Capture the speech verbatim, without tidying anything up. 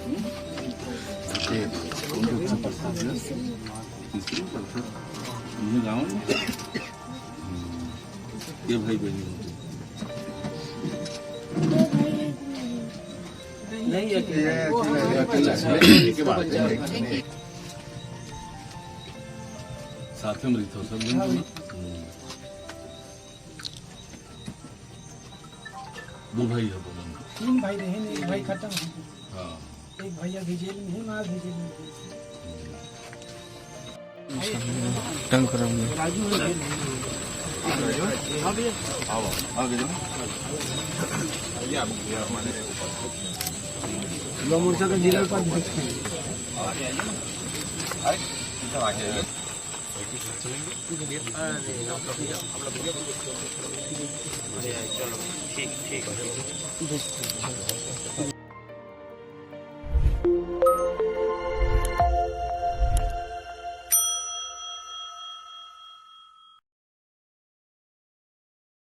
ये गाँव में ये भाई बहन होते। नहीं, ये अकेला है। ये अकेला है। साथ में रहिथो सब। दू भाई हे बोलन। तीन भाई रहे, एक भाई खतम हो गया। हाँ। एक भैया भी जेल में है, माँ भी जेल में है। टंक रहा हूँ। युवा मोर्चा का जिला उपाध्यक्ष है।